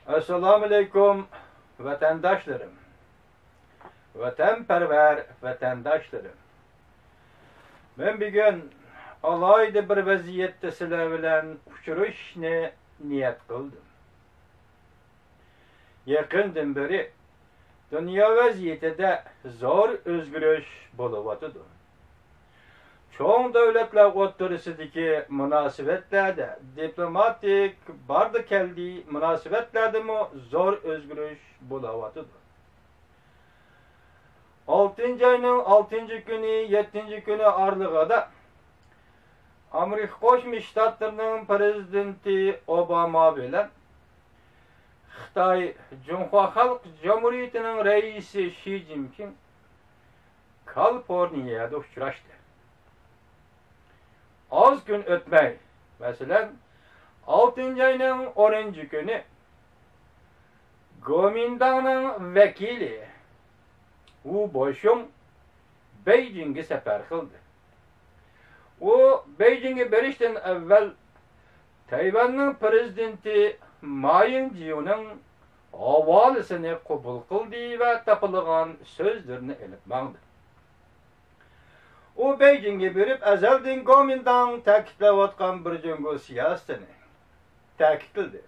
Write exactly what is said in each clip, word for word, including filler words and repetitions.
ئەسسالامۇئەلەيكۇم، ۋەتەنداشلىرىم، ۋەتەنپەرۋەر ۋەتەنداشلىرىم. مەن بۈگۈن ئالاھىدە بىر ۋەزىيەتتە سىلەر بىلەن ئۇچرىشىشنى نىيەت قىلدىم. يېقىندىن بېرى دۇنيا ۋەزىيىتىدە زور ئۆزگىرىش بولۇۋاتىدۇ. چوڭ دۆلەتلەر ئوتتۇرىسىدىكى مۇناسىۋەتلەردە، دىپلوماتىك باردا-كەلدى مۇناسىۋەتلەردىمۇ زور ئۆزگىرىش بولۇۋاتىدۇ. ئالتىنچى ئاينىڭ ئالتىنچى كۈنى، يەتتىنچى كۈنى ئارىلىقىدا ئامېرىكا قوشما شتاتلىرىنىڭ پىرېزىدېنتى ئوباما بىلەن خىتاي جۇڭخۇا خەلق جۇمھۇرىيىتىنىڭ رەئىسى شى جىنپىڭ كالىفورنىيەدە ئۇچراشتى. ئاز كۈن ئۆتمەي، مەسىلەن، ئالتىنچى ئاينىڭ ئونىنچى كۈنى گومىنداڭنىڭ ۋەكىلى ۋۇ بوشۇڭ بېيجىڭگە سەپەر قىلدى. ئۇ بېيجىڭگە بېرىشتىن ئەۋۋەل تەيۋەننىڭ پىرېزىدېنتى ما يىڭجيۇنىڭ ھاۋالىسىنى قوبۇل قىلدى ۋە تاپىلىغان سۆزلىرىنى ئېلىپ ماڭدى. ئۇ بېيجىڭگە بېرىپ، ئەزەلدىن گومىنداڭ تەكىتلەۋاتقان بىر جۇڭگو سىياسىتىنى تەكىتلىدى.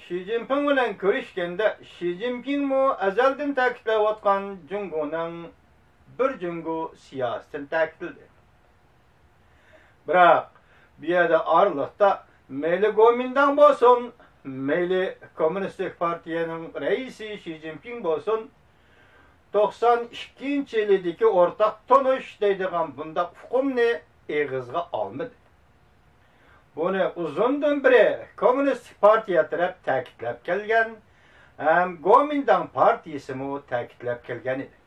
شى جىنپىڭ بىلەن كۆرۈشكەندە، شى جىنپىڭمۇ ئەزەلدىن تەكىتلەۋاتقان جۇڭگونىڭ بىر جۇڭگو سىياسىتىنى تەكىتلىدى. بىراق، بۇ يەردە ئارىلىقتا مەيلى گومىنداڭ بولسۇن، مەيلى كوممۇنىستىك پارتىيەنىڭ رەئىسى شى جىنپىڭ بولسۇن، توقسان ئىككىنچى يىلىدىكى ئورتاق تونۇش دەيدىغان بۇنداق ئۇقۇمنى ئېغىزغا ئالمىدى. بۇنى ئۇزۇندىن بېرى كوممۇنىستىك پارتىيە تەرەپ تەكىتلەپ كەلگەن ھەم گومىنداڭ پارتىيىسىمۇ تەكىتلەپ كەلگەن ئىدى.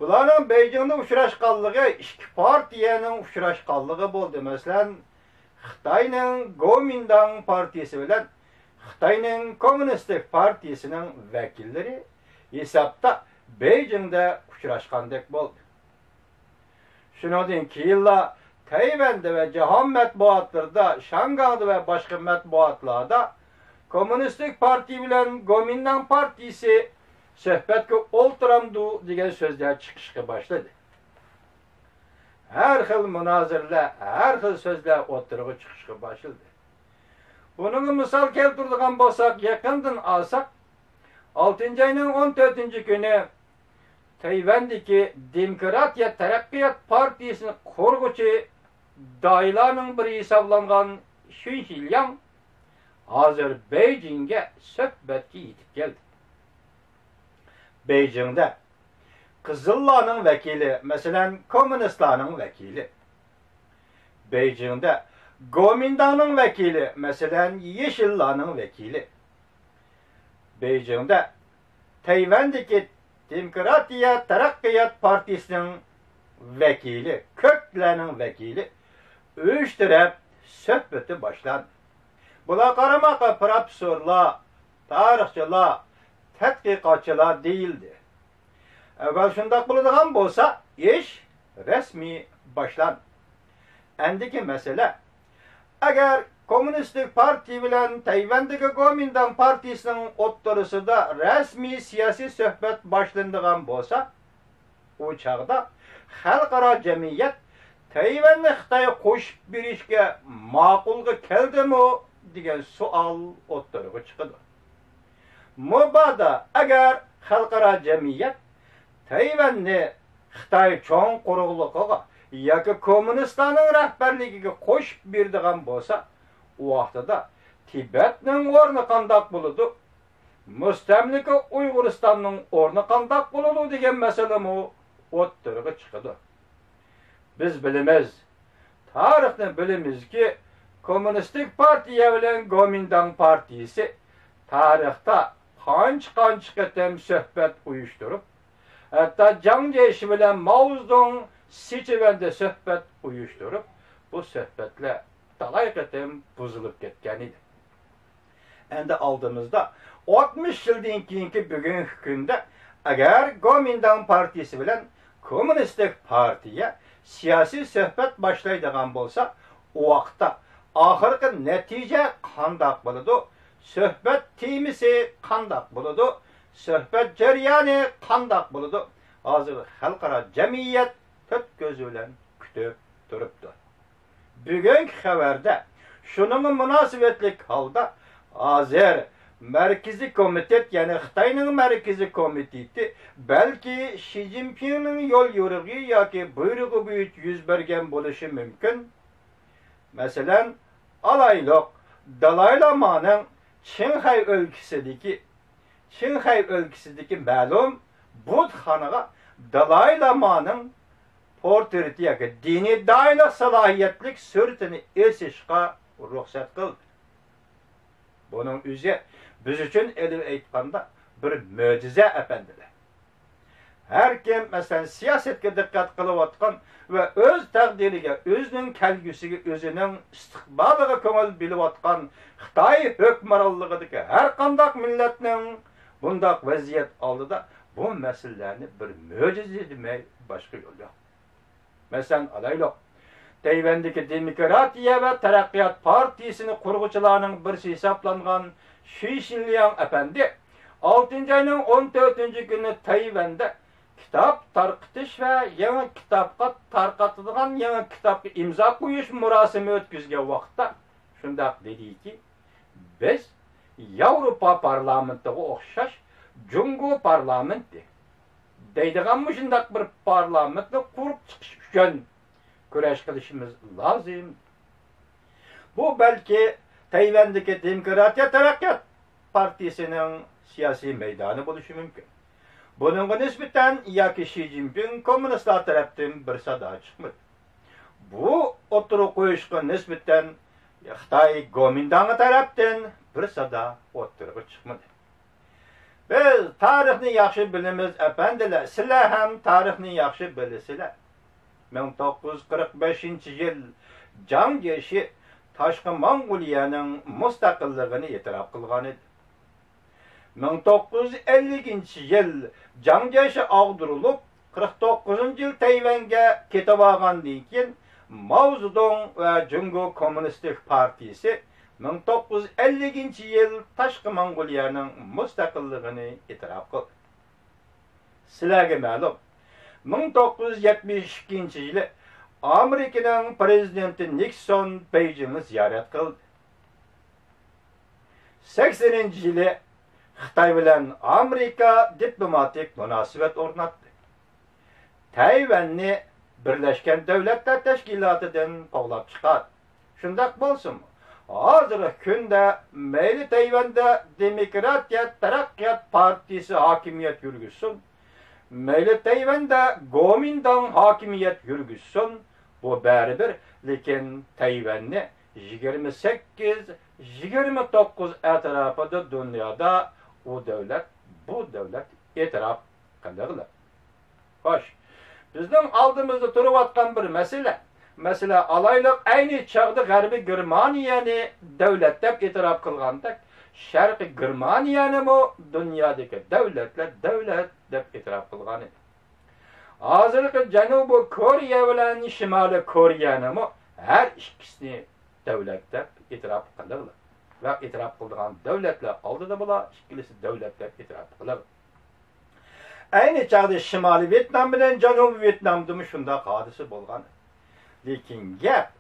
بۇلارنىڭ بېيجىڭدا ئۇچراشقانلىقى ئىككى پارتىيەنىڭ ئۇچراشقانلىقى بولدى. مەسىلەن، خىتاينىڭ گومىنداڭ پارتىيىسى بىلەن خىتاينىڭ كوممۇنىستىك پارتىيىسىنىڭ ۋەكىللىرى ھېسابتا بېيجىڭدە ئۇچراشقاندەك بولدى. شۇنىڭدىن كېيىنلا تەيۋەندە ۋە جاھان مەتبۇئاتلىرىدا، شاڭگاڭدا ۋە باشقا مەتبۇئاتلاردا كوممۇنىستىك پارتىيە بىلەن گومىنداڭ پارتىيىسى سۆھبەتكە ئولتۇرامدۇ دېگەن سۆزلەر چىقىشقا باشلىدى. ھەر خىل مۇنازىرىلەر، ھەر خىل سۆزلەر ئوتتۇرىغا چىقىشقا باشلىدى. بۇنىڭغا مىسال كەلتۈرىدىغان بولساق، يېقىندىن ئالساق، ئالتىنچى ئاينىڭ ئون تۆتىنچى كۈنى تەيۋەندىكى دېموكراتىيە تەرەققىيات پارتىيىسىنى قۇرغۇچى داھىيلارنىڭ بىرى ھېسابلانغان شۈن شىلياڭ ھازىر بېيجىڭگە سۆھبەتكە يېتىپ كەلدى. بېيجىڭدە قىزىللارنىڭ ۋەكىلى، مەسىلەن، كوممۇنىستلارنىڭ ۋەكىلى، بېيجىڭدە گومىنداڭنىڭ ۋەكىلى، مەسىلەن، يېشىللارنىڭ ۋەكىلى، بېيجىڭدە تەيۋەندىكى دېموكراتىيە تەرەققىيات پارتىيىسىنىڭ ۋەكىلى، كۆكلەرنىڭ ۋەكىلى ئۈچ تەرەپ سۆھبىتى باشلاندى. بۇلار قارىماققا پروفېسسورلار، تارىخچىلار، تەتقىقاتچىلار دېيىلدى. ئەگەر شۇنداق بولىدىغان بولسا، ئىش رەسمىي باشلاندى. ئەندىكى مەسىلە، ئەگەر كوممۇنىستىك پارتىيە بىلەن تەيۋەندىكى گومىنداڭ پارتىيىسىنىڭ ئوتتۇرىسىدا رەسمىي سىياسىي سۆھبەت باشلىنىدىغان بولسا، ئۇ چاغدا خەلقئارا جەمئىيەت تەيۋەننى خىتايغا قوشۇپ بېرىشكە ماقۇلغا كەلدىمۇ دېگەن سوئال ئوتتۇرىغا چىقىدۇ. مۇبادا ئەگەر خەلقئارا جەمئىيەت تەيۋەننى خىتاي چوڭ قۇرۇقلۇقىغا ياكى كوممۇنىستلارنىڭ رەھبەرلىكىگە قوشۇپ بېرىدىغان بولسا، ئۇ ۋاقتىدا تىبەتنىڭ ئورنى قانداق بولىدۇ؟ مۇستەملىكە ئۇيغۇرىستاننىڭ ئورنى قانداق بولىدۇ دېگەن مەسىلىمۇ ئوتتۇرىغا چىقىدۇ. بىز بىلىمىز، تارىخنى بىلىمىزكى، كوممۇنىستىك پارتىيە بىلەن گومىنداڭ پارتىيىسى تارىختا قانچە-قانچە قېتىم سۆھبەت ئۇيۇشتۇرۇپ، ھەتتا جاڭ جيېشى بىلەن ماۋزېدۇڭ سىچۈەندە سۆھبەت ئۇيۇشتۇرۇپ، بۇ سۆھبەتلەر تالاي قېتىم بۇزۇلۇپ كەتكەن ئىدى. ئەندى ئالدىمىزدا ئاتمىش يىلدىن كېيىنكى بۈگۈنكى كۈندە ئەگەر گومىنداڭ پارتىيىسى بىلەن كوممۇنىستىك پارتىيە سىياسىي سۆھبەت باشلايدىغان بولسا، ئۇ ۋاقىتتا ئاخىرقى نەتىجە قانداق بولىدۇ؟ سۆھبەت تېمىسى قانداق بولىدۇ؟ سۆھبەت جەريانى قانداق بولىدۇ؟ ھازىر خەلقئارا جەمئىيەت تۆت كۆزى بىلەن كۈتۈپ تۇرۇپتۇ. بۈگۈنكى خەۋەردە شۇنىڭغا مۇناسىۋەتلىك ھالدا، ھازىر مەركىزىي كومىتېت، يەنى خىتاينىڭ مەركىزىي كومىتېتى بەلكى شى جىنپىڭنىڭ يول يورۇقى ياكى بۇيرۇقى بويىچە يۈز بەرگەن بولۇشى مۇمكىن. مەسىلەن، ئالايلۇق، دالاي لامانىڭ چىڭخەي ئۆلكىسىدىكى، چىڭخەي ئۆلكىسىدىكى مەلۇم بۇتخانىغا دالاي لامانىڭ پورترېتى ياكى دىنىي داھىيلىق سالاھىيەتلىك سۈرىتىنى ئېسىشقا رۇخسەت قىلدى. بۇنىڭ ئۆزى بىز ئۈچۈن ئېلىپ ئېيتقاندا بىر مۆجىزە، ئەپەندىلەر. ھەر كىم، مەسىلەن، سىياسەتكە دىققەت قىلىۋاتقان ۋە ئۆز تەقدىرىگە، ئۆزىنىڭ كەلگۈسىگە، ئۆزىنىڭ ئىستىقبالىغا كۆڭۈل بۆلۈۋاتقان خىتاي ھۆكۈمرانلىقىدىكى ھەر قانداق مىللەتنىڭ بۇنداق ۋەزىيەت ئالدىدا بۇ مەسىلىلەرنى بىر مۆجىزە دېمەي باشقا يول يوق. مەسىلەن ئالايلۇق، تەيۋەندىكى دېموكراتىيە ۋە تەرەققىيات پارتىيىسىنى قۇرغۇچىلارنىڭ بىرسى ھېسابلانغان شۈي شىنلياڭ ئەپەندى ئالتىنچى ئاينىڭ ئون تۆتىنچى كۈنى تەيۋەندە كىتاب تارقىتىش ۋە يېڭى كىتابقا تارقىتىدىغان يېڭى كىتابقا ئىمزا قويۇش مۇراسىمى ئۆتكۈزگەن ۋاقىتتا شۇنداق دېدىكى، بىز ياۋروپا پارلامېنتىغا ئوخشاش جۇڭگو پارلامېنتى دەيدىغان مۇشۇنداق بىر پارلامېنتنى قۇرۇپ چىقىش ئۈچۈن كۈرەش قىلىشىمىز لازىم. بۇ بەلكى تەيۋەندىكى دېموكراتىيە تەرەققىيات پارتىيىسىنىڭ سىياسىي مەيدانى بولۇشى مۇمكىن. بۇنىڭغا نىسبەتەن ياكى شى جىنپىڭ كوممۇنىستلار تەرەپتىن بىر سادا چىقمىدى. بۇ ئوتتۇرىغا قويۇشقا نىسبەتەن خىتاي گومىنداڭى تەرەپتىن بىر سادا ئوتتۇرىغا چىقمىدى. بىز تارىخنى ياخشى بىلىمىز، ئەپەندىلەر، سىلەر ھەم تارىخنى ياخشى بىلىسىلەر. مىڭ توققۇز يۈز قىرىق بەشىنچى يىل جاڭ جيېشى تاشقى موڭغۇلىيەنىڭ مۇستەقىللىقىنى ئېتىراپ قىلغان ئىدى. مىڭ توققۇز يۈز ئەللىكىنچى يىل جاڭ جيېشى ئاغدۇرۇلۇپ، قىرىق توققۇزىنچى يىل تەيۋەنگە كېتىۋالغاندىن كېيىن، ماۋزېدۇڭ ۋە جۇڭگو كوممۇنىستىك پارتىيىسى مىڭ توققۇز يۈز ئەللىكىنچى يىل تاشقى موڭغۇلىيەنىڭ مۇستەقىللىقىنى ئېتىراپ قىلدى. سىلەرگە مەلۇم، مىڭ توققۇز يۈز يەتمىش ئىككىنچى يىلى ئامېرىكىنىڭ پىرېزىدېنتى نىكسون بېيجىڭنى زىيارەت قىلدى. سەكسىنىنچى يىلى خىتاي بىلەن ئامېرىكا دىپلوماتىك مۇناسىۋەت ئورناتتى. تەيۋەننى بىرلەشكەن دۆلەتلەر تەشكىلاتىدىن قوغلاپ چىقاردى. شۇنداق بولسىمۇ، ھازىرقى كۈندە مەيلى تەيۋەندە دېموكراتىيە تەرەققىيات پارتىيىسى ھاكىمىيەت يۈرگۈزسۇن، مەيلى تەيۋەندە گومىنداڭ ھاكىمىيەت يۈرگۈزسۇن، بۇ بەرىبىر، لېكىن تەيۋەننى يىگىرمە سەككىز، يىگىرمە توققۇز ئەتراپىدا دۇنيادا ئۇ دۆلەت، بۇ دۆلەت ئېتىراپ قىلىغلى. خوش، بىزنىڭ ئالدىمىزدا تۇرۇۋاتقان بىر مەسىلە. مەسىلە ئالايلۇق، ئەينى چاغدا غەربىي گېرمانىيەنى دۆلەت دەپ ئېتىراپ قىلغاندەك، شەرقىي گېرمانىيەنىمۇ دۇنيادىكى دۆلەتلەر دۆلەت دەپ ئېتىراپ قىلغان ئىدى. ھازىرقى جەنۇبىي كورېيە بىلەن شىمالىي كورېيەنىمۇ ھەر ئىككىسىنى دۆلەت دەپ ئېتىراپ قىلىغلى. ۋە ئېتىراپ قىلىدىغان دۆلەتلەر ئالدىدا بۇلار ئىككىلىسى دۆلەت دەپ ئېتىراپ قىلىغلى. ئەينى چاغدا شىمالىي ۋيېتنام بىلەن جەنۇبىي ۋيېتنامدىمۇ شۇنداق ھادىسە بولغان. لېكىن گەپ،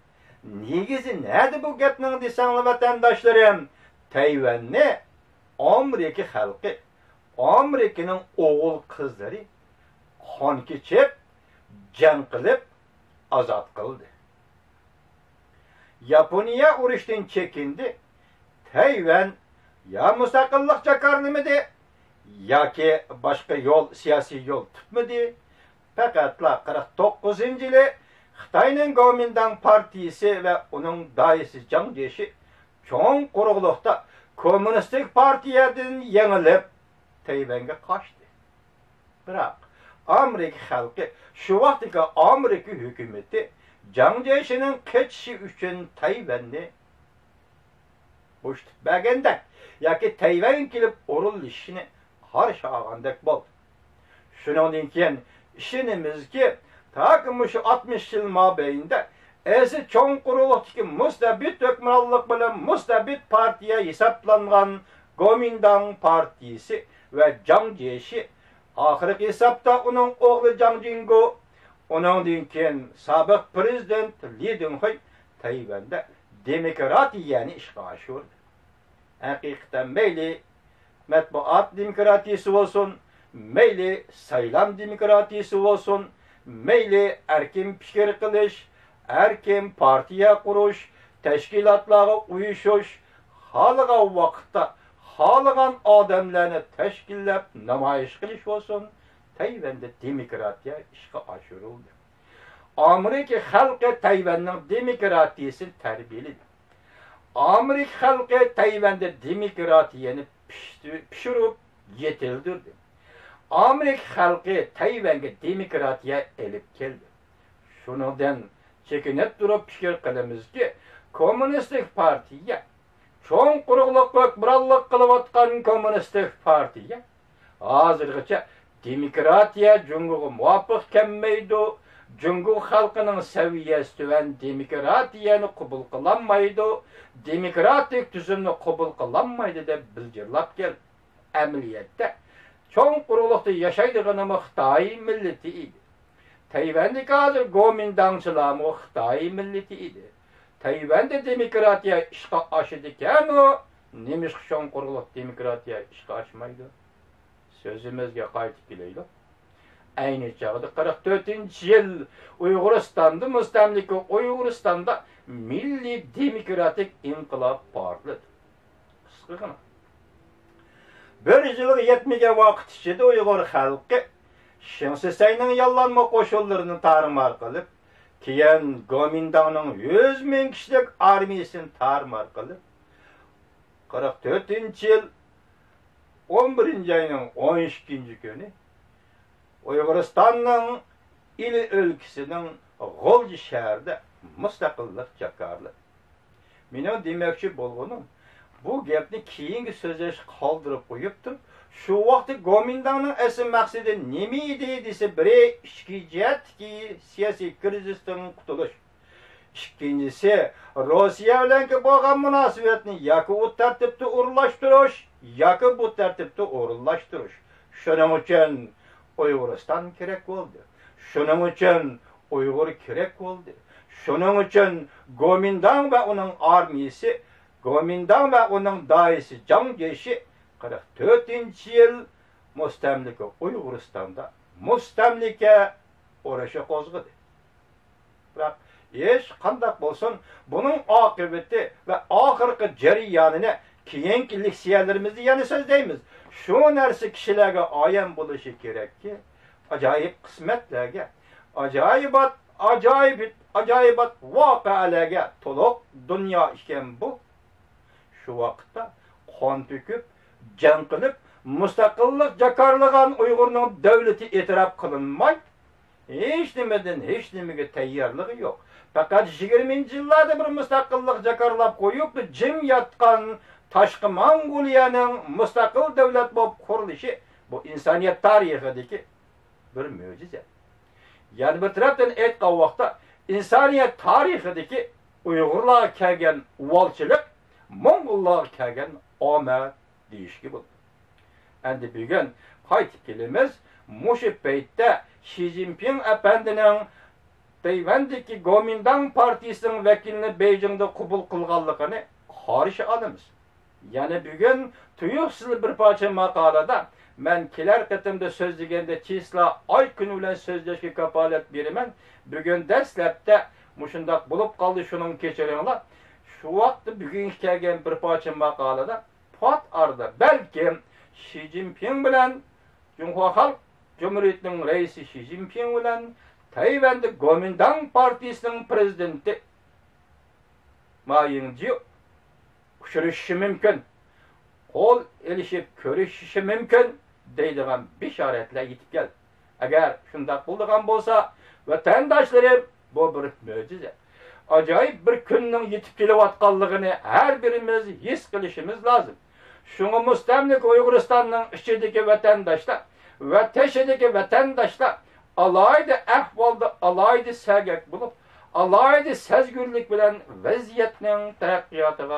نېگىزى نەدە بۇ گەپنىڭ دېسەڭلار، ۋەتەنداشلىرىم، تەيۋەننى ئامېرىكا خەلقى، ئامېرىكىنىڭ ئوغۇل قىزلىرى قان كېچىپ، جەڭ قىلىپ ئازاد قىلدى. ياپونىيە ئۇرۇشتىن چېكىندى. تەيۋەن يا مۇستەقىللىق جاكارلىمىدى، ياكى باشقا يول، سىياسىي يول تۇتمىدى. پەقەتلا قىرىق توققۇزىنچى يىلى خىتاينىڭ گومىنداڭ پارتىيىسى ۋە ئۇنىڭ داھىيسى جاڭ جيېشى چوڭ قۇرۇقلۇقتا كوممۇنىستىك پارتىيەدىن يېڭىلىپ، تەيۋەنگە قاچتى. بىراق، ئامېرىكا خەلقى، شۇ ۋاقىتتىكى ئامېرىكا ھۆكۈمىتى جاڭ جيېشىنىڭ قېچىشى ئۈچۈن تەيۋەننى بوشىتىپ بەرگەندەك ياكى تەيۋەنگە كېلىپ ئورۇنلىشىشىنى قارشى ئالغاندەك بولدى. شۇنىڭدىن كېيىن، ئىشىنىمىزكى، تاكى مۇشۇ ئاتمىش يىل مابەينىدە ئەسلى چوڭ قۇرۇقلۇقتىكى مۇستەبىت ھۆكۈمرانلىق بىلەن مۇستەبىت پارتىيە ھېسابلانغان گومىنداڭ پارتىيىسى ۋە جاڭ جيېشى، ئاخىرقى ھېسابتا ئۇنىڭ ئوغلى جاڭ جىڭگو، ئۇنىڭدىن كېيىن سابىق پىرېزىدېنت لى دېڭخۇي تەيۋەندە دېموكراتىيەنى ئىشقا ئاشۇردى. ھەقىقەتەن مەيلى مەتبۇئات دېموكراتىيىسى بولسۇن، مەيلى سايلام دېموكراتىيىسى بولسۇن، مەيلى ئەركىن پىكىر قىلىش، ئەركىن پارتىيە قۇرۇش، تەشكىلاتلارغا ئۇيۇشۇش، خالىغان ۋاقىتتا خالىغان ئادەملەرنى تەشكىللەپ نامايىش قىلىش بولسۇن، تەيۋەندە دېموكراتىيە ئىشقا ئاشۇرۇلدى. ئامېرىكا خەلقى تەيۋەننىڭ دېموكراتىيىسىنى تەربىيەلىدى. ئامېرىكا خەلقى تەيۋەندە دېموكراتىيەنى پىشتى-، پىشۇرۇپ يېتىلدۈردى. ئامېرىكا خەلقى تەيۋەنگە دېموكراتىيە ئېلىپ كەلدى. شۇنىڭدىن چېكىنىپ تۇرۇپ پىكىر قىلىمىزكى، كوممۇنىستىك پارتىيە، چوڭ قۇرۇقلۇق ھۆكۈمرانلىق قىلىۋاتقان كوممۇنىستىك پارتىيە ھازىرغىچە دېموكراتىيە جۇڭگوغا مۇۋاپىق كەلمەيدۇ، جۇڭگو خەلقىنىڭ سەۋىيەسى تۆۋەن، دېموكراتىيەنى قوبۇل قىلالمايدۇ، دېموكراتىك تۈزۈمنى قوبۇل قىلالمايدۇ دەپ بىلجىرلاپ كەلدى. ئەمەلىيەتتە، چوڭ قۇرۇقلۇقتا ياشايدىغىنىمۇ خىتاي مىللىتى ئىدى. تەيۋەندىكى ھازىر گومىنداڭچىلارمۇ خىتاي مىللىتى ئىدى. تەيۋەندە دېموكراتىيە ئىشقا ئاشىدىكەنۇ، نېمىشقا چوڭ قۇرۇقلۇق دېموكراتىيە ئىشقا ئاشمايدۇ؟ سۆزىمىزگە قايتىپ كېلەيلى. ئەينى چاغدا قىرىق تۆتىنچى يىل ئۇيغۇرىستاندا، مۇستەملىكە ئۇيغۇرىستاندا مىللىي دېموكراتىك ئىنقىلاب پارتلىدى. قىسقىغىنا، بىر يىلغا يەتمىگەن ۋاقىت ئىچىدە ئۇيغۇر خەلقى شېڭ شىسەينىڭ ياللانما قوشۇنلىرىنى تارمار قىلىپ، كېيىن گومىنداڭنىڭ يۈز مىڭ كىشىلىك ئارمىيىسىنى تارمار قىلىپ، قىرىق تۆتىنچى يىل ئون بىرىنچى ئاينىڭ ئون ئىككىنچى كۈنى ئۇيغۇرىستاننىڭ ئىلى ئۆلكىسىنىڭ غۇلجا شەھىرىدە مۇستەقىللىق جاكارلىدى. مېنىڭ دېمەكچى بولغىنىم، بۇ گەپنى كېيىنگە سۆزلەشكە قالدۇرۇپ قويۇپ تۇرۇپ، شۇ ۋاقىتتا گومىنداڭنىڭ ئەسلى مەقسىتى نېمە ئىدى دېسە، بىرى ئىچكى جەھەتتىكى سىياسىي كىرىزىستىن قۇتۇلۇش، ئىككىنچىسى، روسىيە بىلەنكى بولغان مۇناسىۋەتنى ياكى ئۇ تەرتىپتە ئورۇنلاشتۇرۇش، ياكى بۇ تەرتىپتە ئورۇنلاشتۇرۇش. شۇنىڭ ئۈچۈن ئۇيغۇرىستان كېرەك بولدى. شۇنىڭ ئۈچۈن ئۇيغۇر كېرەك بولدى. شۇنىڭ ئۈچۈن گومىنداڭ ۋە ئۇنىڭ ئارمىيىسى، گومىنداڭ ۋە ئۇنىڭ داھىيسى جاڭ جيېشى قىرىق تۆتىنچى يىل مۇستەملىكە ئۇيغۇرىستاندا مۇستەملىكە ئۇرۇشى قوزغىدى. بىراق، ھېچقانداق بولسۇن، بۇنىڭ ئاقىۋىتى ۋە ئاخىرقى جەريانىنى كېيىنكى لېكسىيەلىرىمىزدە يەنە سۆزلەيمىز. شۇ نەرسە كىشىلەرگە ئايان بولۇشى كېرەككى، ئاجايىپ قىسمەتلەرگە، ئاجايىبات، ئاجايىپ، ئاجايىبات ۋەقەلەرگە تولۇق دۇنيا ئىكەن بۇ. شۇ ۋاقىتتا قان تۆكۈپ، جەڭ قىلىپ، مۇستەقىللىق جاكارلىغان ئۇيغۇرنىڭ دۆلىتى ئېتىراپ قىلىنماي، ھېچنېمىدىن ھېچنېمىگە تەييارلىقى يوق. پەقەت يىگىرمىنچى يىللاردا بىر مۇستەقىللىق جاكارلاپ قويۇپ، جىم ياتقان تاشقى موڭغۇلىيەنىڭ مۇستەقىل دۆلەت بولۇپ قۇرۇلۇشى، بۇ ئىنسانىيەت تارىخىدىكى بىر مۆجىزە. يەنە بىر تەرەپتىن ئېيتقان ۋاقىتتا، ئىنسانىيەت تارىخىدىكى ئۇيغۇرلارغا كەلگەن ئۇۋالچىلىق، موڭغۇللارغا كەلگەن ئامەت دېيىشكە بولىدۇ. ئەمدى بۈگۈن قايتىپ كېلىمىز، مۇشۇ پەيتتە شى جىنپىڭ ئەپەندىنىڭ تەيۋەندىكى گومىنداڭ پارتىيىسىنىڭ ۋەكىلىنى بېيجىڭدا قوبۇل قىلغانلىقىنى قارشى ئالىمىز. يەنە بۈگۈن تۇيۇقسىز بىر پارچە ماقالىدا، مەن كېلەر قېتىمدا سۆزلىگەندە چىسلا، ئاي، كۈنى بىلەن سۆزلەشكە كاپالەت بېرىمەن. بۈگۈن دەسلەپتە مۇشۇنداق بولۇپ قالدى، شۇنىڭغا كەچۈرۈڭلار. شۇ ۋاقىتتا بۈگۈنگە كەلگەن بىر پارچە ماقالىدا پات ئارىدا بەلكىم شى جىنپىڭ بىلەن، جۇڭخۇا خەلق جۇمھۇرىيىتىنىڭ رەئىسى شى جىنپىڭ بىلەن تەيۋەندە گومىنداڭ پارتىيىسىنىڭ پىرېزىدېنتى ما يىڭجيۇ ئۇچرىشىشى مۇمكىن، قول ئېلىشىپ كۆرۈشۈشى مۇمكىن دەيدىغان بېشارەتلەر يېتىپ كەلدى. ئەگەر شۇنداق بولىدىغان بولسا، ۋەتەنداشلىرىم، بۇ بىر مۆجىزە. ئاجايىپ بىر كۈننىڭ يېتىپ كېلىۋاتقانلىقىنى ھەر بىرىمىز ھېس قىلىشىمىز لازىم. شۇڭا مۇستەملىكە ئۇيغۇرىستاننىڭ ئىچىدىكى ۋەتەنداشلار ۋە تېشىدىكى ۋەتەنداشلار ئالاھىدە ئەھۋالدا ئالاھىدە سەگەك بولۇپ، ئالاھىدە سەزگۈرلۈك بىلەن ۋەزىيەتنىڭ تەرەققىياتىغا